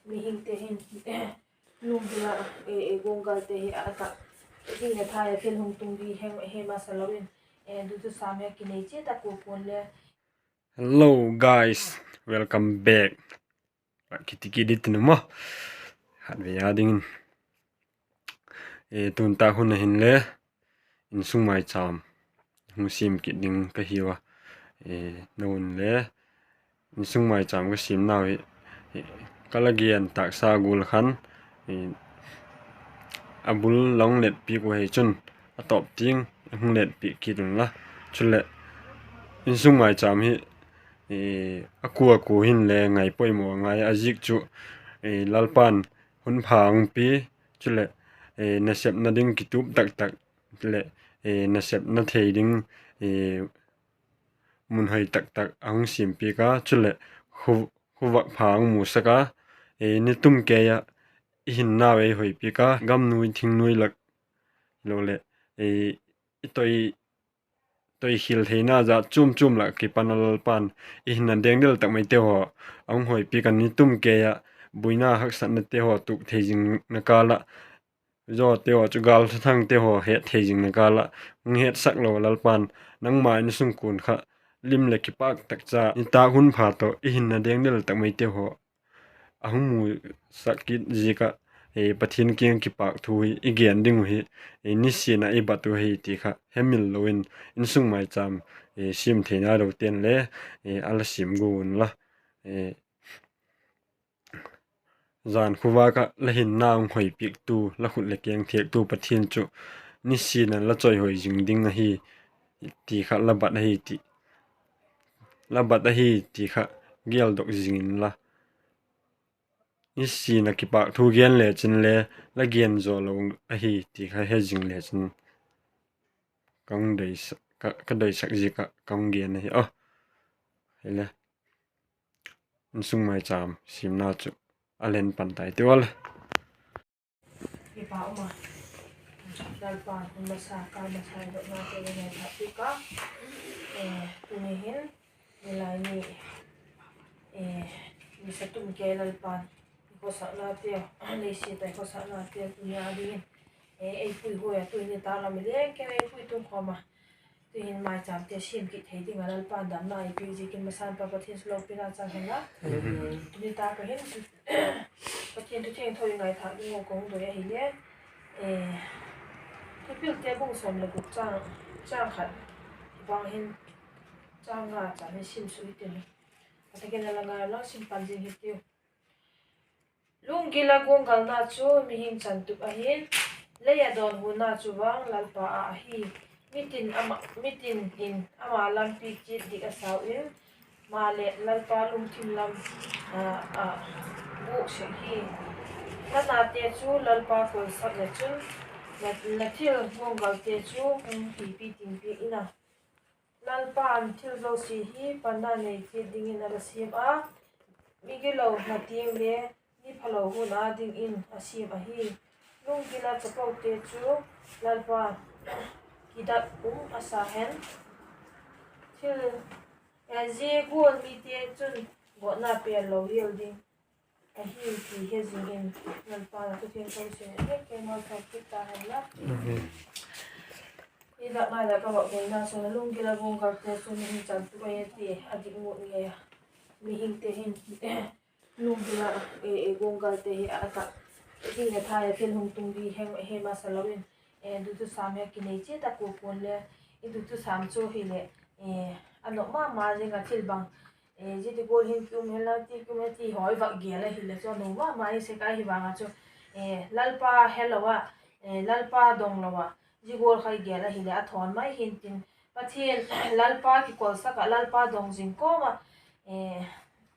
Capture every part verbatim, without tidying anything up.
Mihingte hin lunggil ah, e, e, guanggalte hi a tak, hing le thai a thil hung tung di hem, hem a sa lo in, e, dutu sam hi a kinei chiat a kua kuan le. Hello guys, welcome back. Kiti kit di tin maw. Khatvei a dingin. E, tun tak hun a hin le, insung maicham hung sim kit ding ka hiu a. E, nau un le, insung maicham ka simnau hi, e, ka la gen tâksa gual khan, e, a bul la hung let piak uh hi chun, a tawp tiang hung let piak kit un la. Chuleh, insung maicham hi, e, a kua kua hin le ngai poimaw ngai a, ziak chu, e, Lalpa'n hun pha hung pia, chuleh, e, nasepna ding kitup tak tak leh, e, nasepna thei ding, e, mun hoi tak tak a hung sim piak a, chuleh khu-, khuvak pha hung musak a, e, ni tum kei ah i hinnau ei hoi piak a, gam nuai thing nuai lak lo leh, e, i toi, toi khil theina za chuam chuam lak kipan a Lalpa'n i hinna dengdel tak maite haw a hung hoi piak a, ni tum kei ah buaina haksatnate haw tuk thei zingna kâl ah, zawte haw chu gâl thathangte haw het thei zingna kâl ah hung hetsak lo Lalpa'n nangma insungkuan kha lim leh kipâk tak cha nitâk hun pha tawh i hinna dengdel tak maite haw a hung musak kit ziak ah, e, Pathian kiang kipâk thu hi i gen ding uh hi, e, nisin a i bat uh hi ti kha hemil lo in, insung maicham, e, sim theina lo ten le, e, a la sim gu un la. E, zan khuvak ah la hinna hung hoi piaktu, la khut leh keng thiaktu Pathian chu nisin a la chawihoi zing ding ahi ti kha la bat ahi ti, la bat ahi ti kha geldok zing inla, nisin a kipâk thu gen lechin le la gen zaw lo ahi ti kha he zing lechin ka hung deisak, ka, ka deisak ziak ah ka hung gen ahi a. Hile, insung maicham simna chu a len pan tai ti ua le. Kipak um a, Lalpa'n hun masa, kâl masa i dotnate i ngaithâk piak a, e, tuni hin, nilai ni, e, nisa tum kei Lalpa'n i khawsaknate, leisiat a i khawsaknate tuni a dingin, e, ei puihoi a, tuni tak lam i leng kei ei pui tung khawm a, tu'hin maichâmte sim kit thei ding ah Lalpa'n damna ei piak ziakin masa'n Pa Pathian chu lopina chang hen la. Tuni tak a hin Pathian thu thiangtho i ngaithâk ding uh ka hung doi ahile, e, Thupilte bung sawm leh guk chang, chang khat bang hin chang nga chan hin sim suk hitiu. A tak in a la ngai la sim pan zing hitiu. Lunggil ah guanggalna chu mihing chantup ahi'n, lei ah dawnhuna chu vang Lalpa â ahi. Mitin ama, mitin in ama lampi chiat dik a sau in, maleh Lalpa lungthim lam, a, a, bûk sek hi. La nate chu Lalpa kolsak leh chun, la, la thil guanggalte chu hung hipi tingpiak in a. Lalpa'n thil zosia hi panna nei chiat dingin a la siam a, migilo hna tiang le mi phalo hun â dingin a siam ahi. Lunggil ah chapote chu Lalpa kidak um a sa hen. Thil, e, zia gual mite chun gawtna pêl lo hial ding ahi ti he zing in, Lalpa'n a thu thiangtho sim in he kei malsawm kit ta hen la. I dak ngai leh ka vak boina chu, lunggil ah guanggalte chu mihing chantup ahi ti a dik ngut ngei a. Mihingte hin lunggil ah, e, e, guanggalte hi a tak, hing leh thai a thil hung tung di hem, hem a sa lo in, e, dutu sam hi a kinei chiat a kua kuan le, i dutu sam chu hileh, e, a nop ma ma zing a, thil bang, e, zia ti gual hin ki um hen la, ti ki um hen ti haw i vak gel ahileh chu a nuam ma ma i sek a, hi vang a chu, e, Lalpa helo a, e, Lalpa dong lo a, zia gual kha i gel ahileh a thawn mai hintin, Pathian, Lalpa kikolsak ah, Lalpa dong zing kawm ah, e,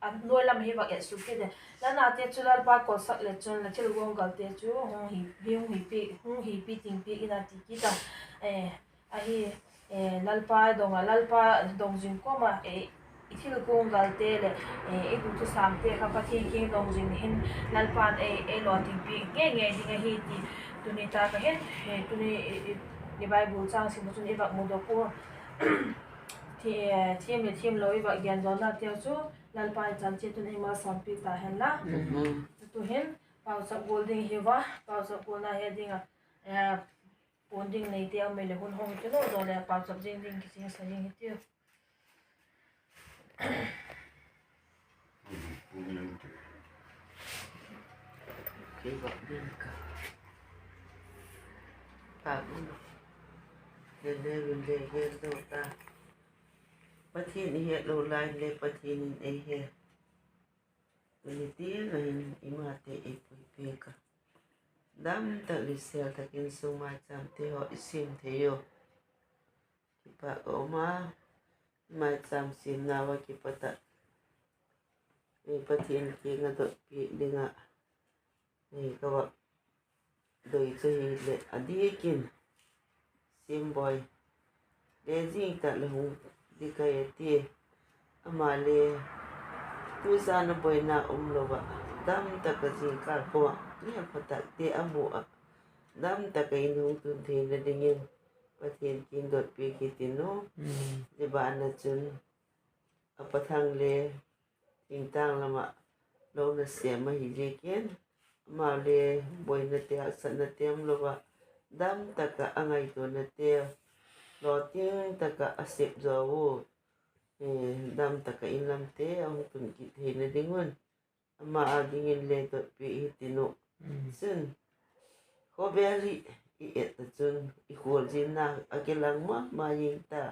a nuai lam hi vak et suk kit e. La nate chu Lalpa kolsak leh chun la thil guanggalte chu hung hi, hung hipi, hung hipi tingpiak in a ti kit a. E, ahi, e, Lalpa dong ah, Lalpa dong zing kawm ah, e, i thil guanggalte leh, e, i dutu samte kha Pathian kiang dong zing hin Lalpa'n ei, ei lawtingpiak ngei ngei ding ahi ti tuni tak a hin, e, tuni i, i, i Bible châng sim ah chun i vak mudok ua. Thi-, e, thiam leh thiamlo i vak gen dawnna teu chu Lalpa'n i chan chiat un ei malsawmpiak ta hen la. Tu'hin pauchap gual ding hi va, pauchap gualna he ding ah, eh, puan ding neite a um leh hun hong tiu lo, zaw leh pauchap zing ding kiching sa ding hi tiu. Kei va ding ka. Ka un. Le le vin le gel do ta. Pathian i het lo lai le Pathian in ei he. Tuni tiang a hin i mate ei puipiak a. Dam tak leh sel tak in sung maicham te haw i sim thei u. Kipak a um a, i maicham simna va kipat ah, ei Pathian kiang a dotpiak ding ah, ei ka va doi chu hileh a diak in, Siambawi le zing tak leh hung di kai a ti. Ama le tu zan a buaina um lo ah, dam tak a zingkâl khua ah, mi a pha takte a mu ah, dam tak a in hung tun theina dingin Pathian kiang dotpiak hi tin u. Zia ban ah chun a pa Thang le thingtâng lam ah lo nasêm ahi ziakin, amau le buaina te, haksatna te um lo ah, dam tak ah a ngaituana te, lawting tak ah a sep zaw u, dam tak ah in lam te a hung tun kit theina ding un, ama â dingin le dotpiak hi tin u. Chun, khawvel hi i et ah chun i khualzinna a kilang ma ma ing ta.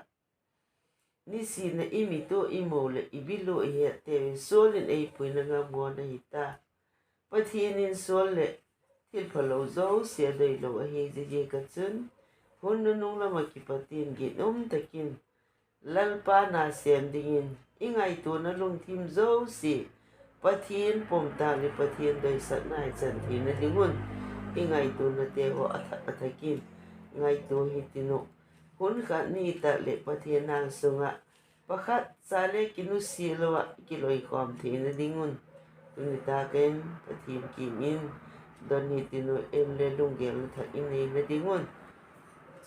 Nisin a i mit ua i mu leh i bil ua i het teu hi Saul in ei puina ngam ngawn ahi ta. Pathian in Saul leh thilphalo zosia a doi lo ahi ziaziak ah chun, hun nunung lam ah kipat in ginum tak in Lalpa na sêm dingin i ngaituana lungthim zosia Pathian pom tak leh Pathian doisakna i chan theina ding un, i ngaituanate haw a thak a thak in ngaitua hi tin u. Hun khat ni tak leh Pathian nang sung ah pakhat cha le kinusia lo ah kiloikhawm theina ding un, tuni tak in Pathian kiang in don hi tin u, en le lunggel thak i neina ding un.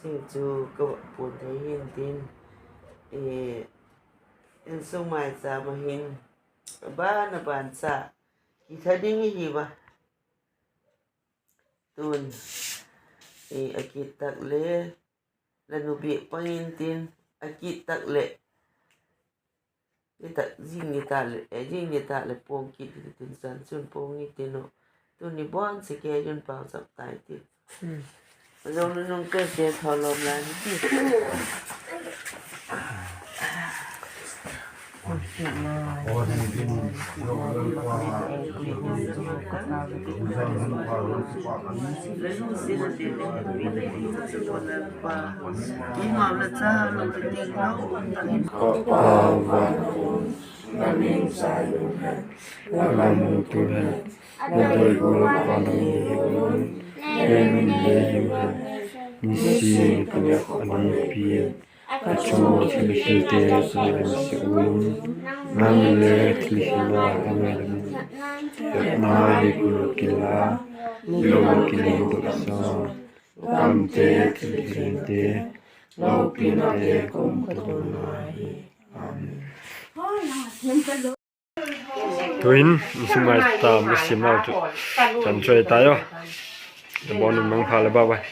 Zia chu ka va puan thei hin tin, insung maicham ah hin ban a ban cha kitha ding ihi ua. Tun, a kit tak le, la nu biak pang intin, a kit tak leh, i tak zing ni tak leh, zing ni tak leh puang kit hi tin, chan chun puang i tin u. Tuni ban si ke yun pauchap tai ti. Zong nunung kente tholom lai ni ti. Nisin ka lak a ni pi, ka chung thil khilte ka la sek un, nang le thil khial a ka ngai un, ka nai ku lo kila, lo kila lo sa, kamte thil khilte, lopina te kum ka tun ngai. Amen. Tuin, insung maicham a simnau chu chan chuai tai u. Ka bawn in mangpha le bye bye.